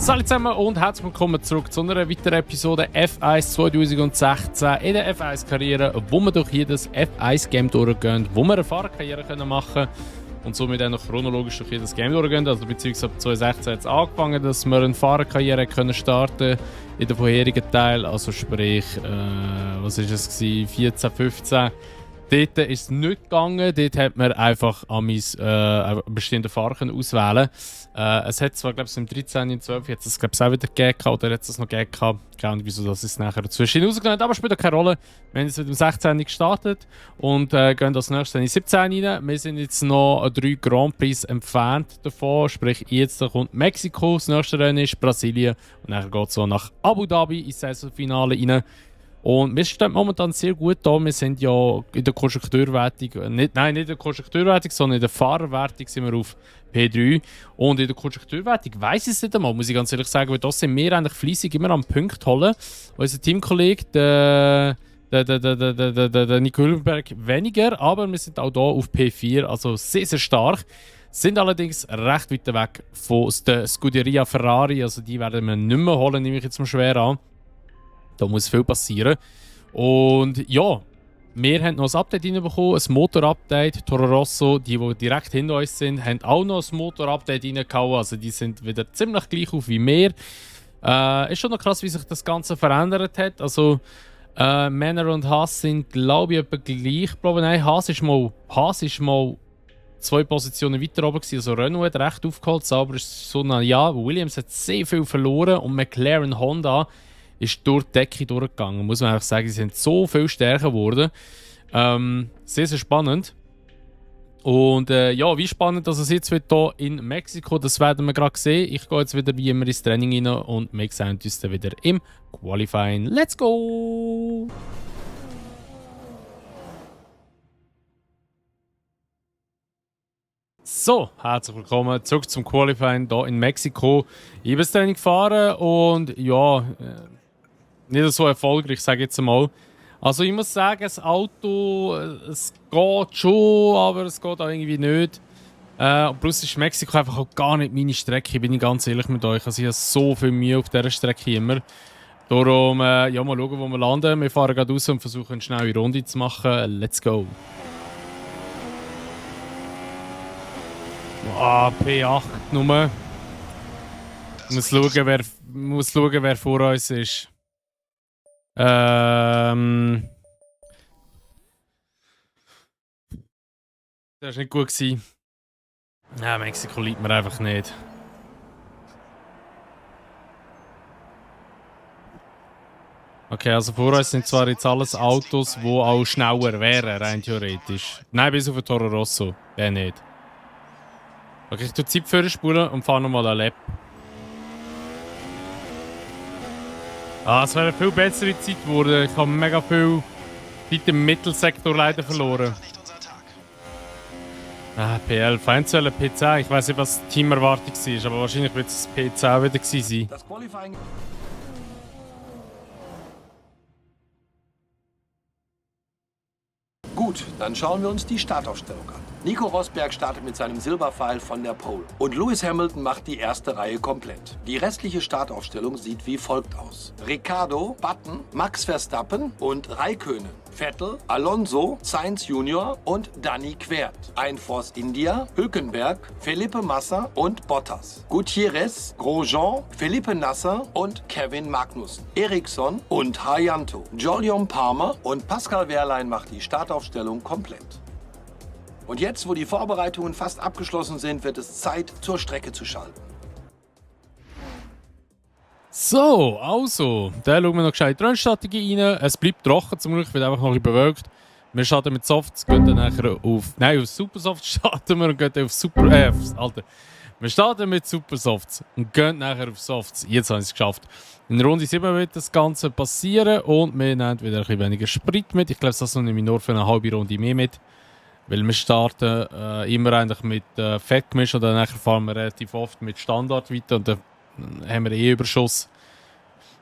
Salut zusammen und herzlich willkommen zurück zu einer weiteren Episode F1 2016 in der F1-Karriere, wo wir durch jedes F1-Game durchgehen, wo wir eine Fahrerkarriere machen können und somit auch noch chronologisch durch jedes Game durchgehen. Also beziehungsweise ab 2016 hat es angefangen, dass wir eine Fahrerkarriere starten können in den vorherigen Teil, also sprich, was war es, 14, 15. Dort ist es nicht gegangen, dort hat man einfach an bestimmte Fahrer auswählen. Es hat zwar, glaube ich, im 13. und 12. hat es, glaube ich, auch wieder gegeben, oder hat es noch gegeben. Keine Ahnung, wieso das ist nachher dazwischen rausgenommen, aber spielt auch keine Rolle. Wir haben jetzt mit dem 16. gestartet und gehen als nächstes in die 17 rein. Wir sind jetzt noch 3 Grand Prix entfernt davon, sprich jetzt kommt Mexiko, das nächste Rennen ist Brasilien und dann geht es so nach Abu Dhabi ins Saisonfinale rein. Und wir stehen momentan sehr gut da. Wir sind ja in der Konstrukteurwertung, nicht in der Konstrukteurwertung, sondern in der Fahrerwertung sind wir auf P3. Und in der Konstrukteurwertung weiss ich es nicht einmal, muss ich ganz ehrlich sagen, weil das sind wir eigentlich fleissig immer am Punkt holen. Unser Teamkollege, der Nico Hülkenberg, weniger, aber wir sind auch hier auf P4, also sehr, sehr stark. Sind allerdings recht weit weg von der Scuderia Ferrari, also die werden wir nicht mehr holen, nehme ich jetzt mal schwer an. Da muss viel passieren. Und ja, wir haben noch ein Update reinbekommen, ein Motor-Update. Toro Rosso, die direkt hinter uns sind, haben auch noch ein Motor-Update reingehauen. Also die sind wieder ziemlich gleich auf wie wir. Ist schon noch krass, wie sich das Ganze verändert hat. Also Manor und Haas sind, glaube ich, etwa gleich. Nein, Haas ist mal 2 Positionen weiter oben gewesen. Also Renault hat recht aufgeholt, aber ist so, ja, Williams hat sehr viel verloren und McLaren Honda ist durch die Decke durchgegangen. Muss man einfach sagen, sie sind so viel stärker geworden. Sehr, sehr spannend. Und ja, wie spannend dass es jetzt wird hier in Mexiko, das werden wir gerade sehen. Ich gehe jetzt wieder wie immer ins Training rein und wir sehen uns dann wieder im Qualifying. Let's go! So, herzlich willkommen zurück zum Qualifying hier in Mexiko. Ich bin das Training gefahren und ja, nicht so erfolgreich, sage ich jetzt mal. Also ich muss sagen, das Auto, es geht schon, aber es geht auch irgendwie nicht. Und plus ist Mexiko einfach auch gar nicht meine Strecke, bin ich ganz ehrlich mit euch. Also ich habe so viel Mühe auf dieser Strecke immer. Darum, ja, mal schauen, wo wir landen. Wir fahren gerade raus und versuchen eine schnelle Runde zu machen. Let's go! P8 nur. Muss schauen, wer vor uns ist. Das war nicht gut gewesen. Ja, Mexiko liebt mir einfach nicht. Okay, also vor uns sind zwar jetzt alles Autos, die auch schneller wären, rein theoretisch. Nein, bis auf den Toro Rosso. Der nicht. Okay, ich tue die Zeit vorspulen und fahre nochmal eine Lap. Es wäre eine viel bessere Zeit geworden. Ich habe mega viel Zeit im Mittelsektor leider verloren. P11, eventuell P10. Ich weiß nicht, was die Teamerwartung war, aber wahrscheinlich wird es P10 wieder sein. Das Qualifying. Gut, dann schauen wir uns die Startaufstellung an. Nico Rosberg startet mit seinem Silberpfeil von der Pole. Und Lewis Hamilton macht die erste Reihe komplett. Die restliche Startaufstellung sieht wie folgt aus. Ricciardo, Button, Max Verstappen und Räikkönen. Vettel, Alonso, Sainz Junior und Danny Quert. Ein Force India, Hülkenberg, Felipe Massa und Bottas. Gutierrez, Grosjean, Felipe Nasser und Kevin Magnussen. Ericsson und Haryanto. Jolyon Palmer und Pascal Wehrlein macht die Startaufstellung komplett. Und jetzt, wo die Vorbereitungen fast abgeschlossen sind, wird es Zeit, zur Strecke zu schalten. So, also, da schauen wir noch gescheit die Rennstrategie rein. Es bleibt trocken, zum Glück wird einfach noch ein bisschen bewölkt. Wir starten mit Softs, gehen dann nachher auf Supersofts starten wir und gehen dann auf Wir starten mit Supersofts und gehen nachher auf Softs. Jetzt haben wir es geschafft. In Runde 7 wird das Ganze passieren und wir nehmen wieder ein bisschen weniger Sprit mit. Ich glaube, das nehme ich nur für eine halbe Runde mehr mit. Weil wir starten immer eigentlich mit Fettgemisch und dann nachher fahren wir relativ oft mit Standard weiter und dann haben wir Überschuss.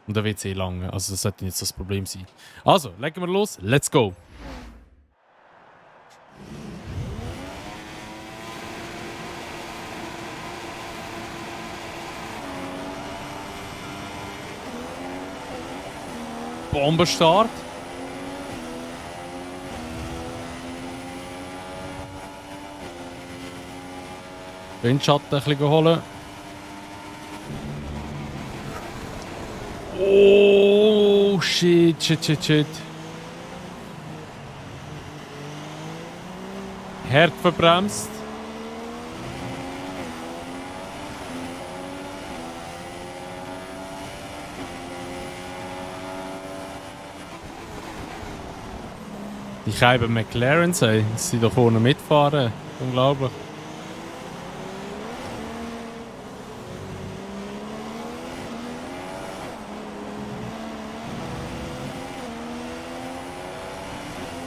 Und dann wird es lang. Also das sollte nicht so das Problem sein. Also, legen wir los. Let's go! Bombenstart. Windschatten ein bisschen holen. Oh, shit. Herd verbremst. Die Scheiben McLaren sei, dass sie da vorne mitfahren. Unglaublich.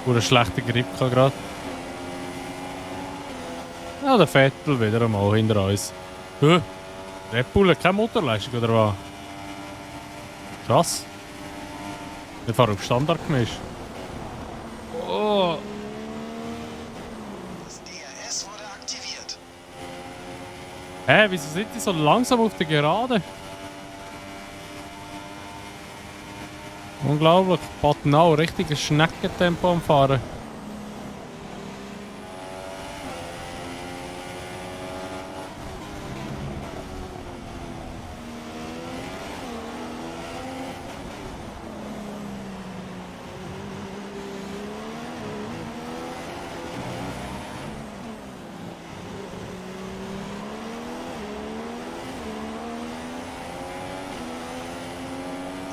Oder schlechter Grip gerade. Ja, der Vettel wieder einmal hinter uns. Red Bull hat keine Motorleistung, oder was? Krass. Wir fahren auf Standard gemischt. Oh. Das DRS wurde aktiviert. Hä, wieso sind die so langsam auf der Gerade? Unglaublich. Pattenau, richtiges Schneckentempo am Fahren.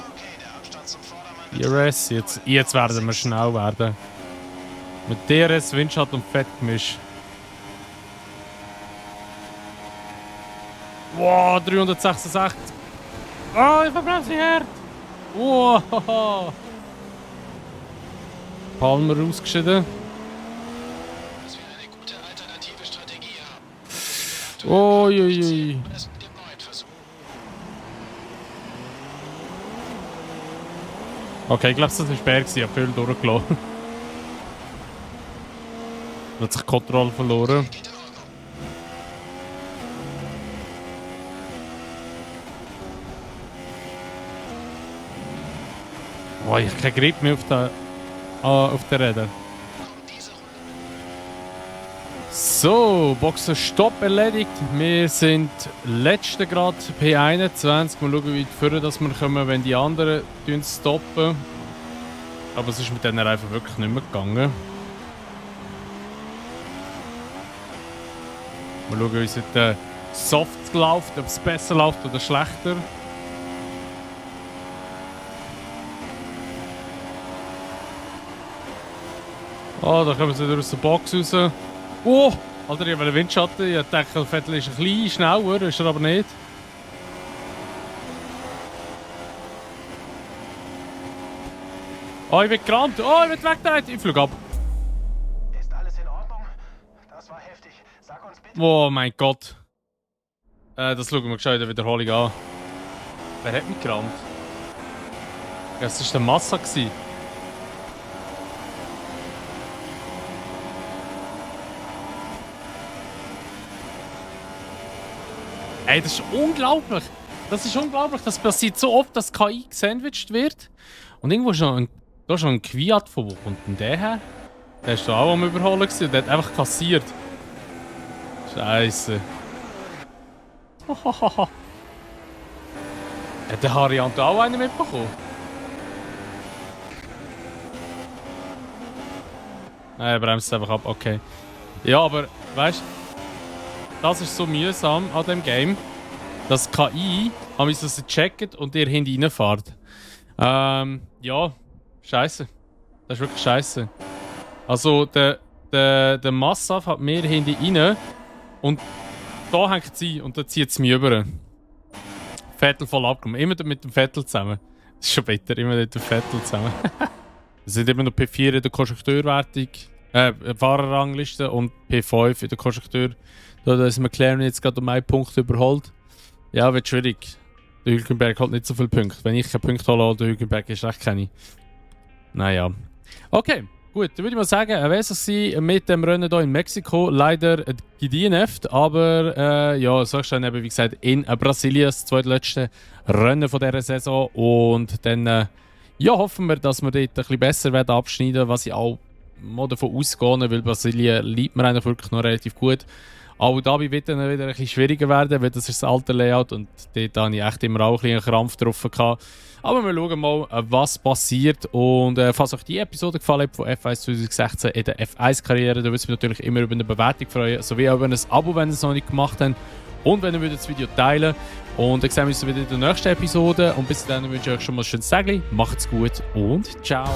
Okay, der Abstand zum Vordermann DRS, jetzt werden wir schnell werden. Mit DRS, Windschatten und Fettgemisch. Wow, 366. Oh, ich verbremse hart. Wow. Palmer ausgeschieden. dass wir eine gute alternative Strategie haben. Uiuiui. Es mit dem neuen Versuch. Okay, ich glaube, das war Berg. Ich habe viel durchgelassen. Hat sich die Kontrolle verloren. Geht in Ordnung. Oh, ich habe keinen Grip mehr auf der Räder. Diese Runde. So, Boxenstopp erledigt. Wir sind letzte Grad P21. Mal schauen, wie weit vorne dass wir kommen, wenn die anderen stoppen. Aber es ist mit denen einfach wirklich nicht mehr gegangen. Mal schauen, wie es mit den Softs läuft, ob es besser läuft oder schlechter. Oh, da kommen sie wieder aus der Box raus. Oh! Alter, ich habe einen Windschatten. Ich dachte, der Vettel ist ein bisschen schneller, ist er aber nicht. Oh, ich bin gerammt. Oh, ich bin weggetragen. Ich fliege ab. Ist alles in Ordnung? Das war heftig. Sag uns bitte. Oh mein Gott. Das schauen wir gescheit in der Wiederholung an. Wer hat mich gerammt? Das war der Massa. Ey, das ist unglaublich. Das ist unglaublich. Das passiert so oft, dass KI gesandwiched wird. Und irgendwo ist noch ein Kwiat von wo kommt denn der her? Der ist da auch am Überholen gewesen. Der hat einfach kassiert. Scheiße. Hat der Hariant auch einen mitbekommen? Nein, er bremst einfach ab. Okay. Ja, aber weißt du, das ist so mühsam an dem Game, dass KI an mich das checkt und ihr hinten reinfahrt. Ja, scheiße. Das ist wirklich scheiße. Also, der Massaf hat mir hinten rein und da hängt sie und da zieht es mich über. Vettel voll abgenommen. Immer mit dem Vettel zusammen. Das ist schon bitter, immer mit dem Vettel zusammen. Wir sind immer noch P4 in der Konstrukteurwertung, Fahrerrangliste und P5 in der Konstrukteur. Da ist McLaren jetzt gerade um einen Punkt überholt. Ja, wird schwierig. Der Hülkenberg hat nicht so viele Punkte. Wenn ich keinen Punkt hole, der Hülkenberg ist recht keine. Naja. Okay, gut. Dann würde ich mal sagen, es war mit dem Rennen hier in Mexiko leider gedient. Aber ja, sagst du dann eben, wie gesagt, in Brasilien, das zweitletzte Rennen von dieser Saison. Und dann ja, hoffen wir, dass wir dort ein bisschen besser werden abschneiden, was ich auch mal davon ausgehe, weil Brasilien liegt mir eigentlich wirklich noch relativ gut. Abu Dhabi wird dann wieder ein bisschen schwieriger werden, weil das ist das alte Layout und dort hatte ich echt immer auch ein bisschen einen Krampf drauf gehabt. Aber wir schauen mal, was passiert. Und falls euch die Episode gefallen hat von F1 2016 in der F1-Karriere, dann würde ich mich natürlich immer über eine Bewertung freuen, sowie auch über ein Abo, wenn ihr es noch nicht gemacht habt. Und wenn ihr das Video teilen würdet. Und dann sehen wir uns wieder in der nächsten Episode. Und bis dann wünsche ich euch schon mal ein schönes Tag. Macht's gut und ciao.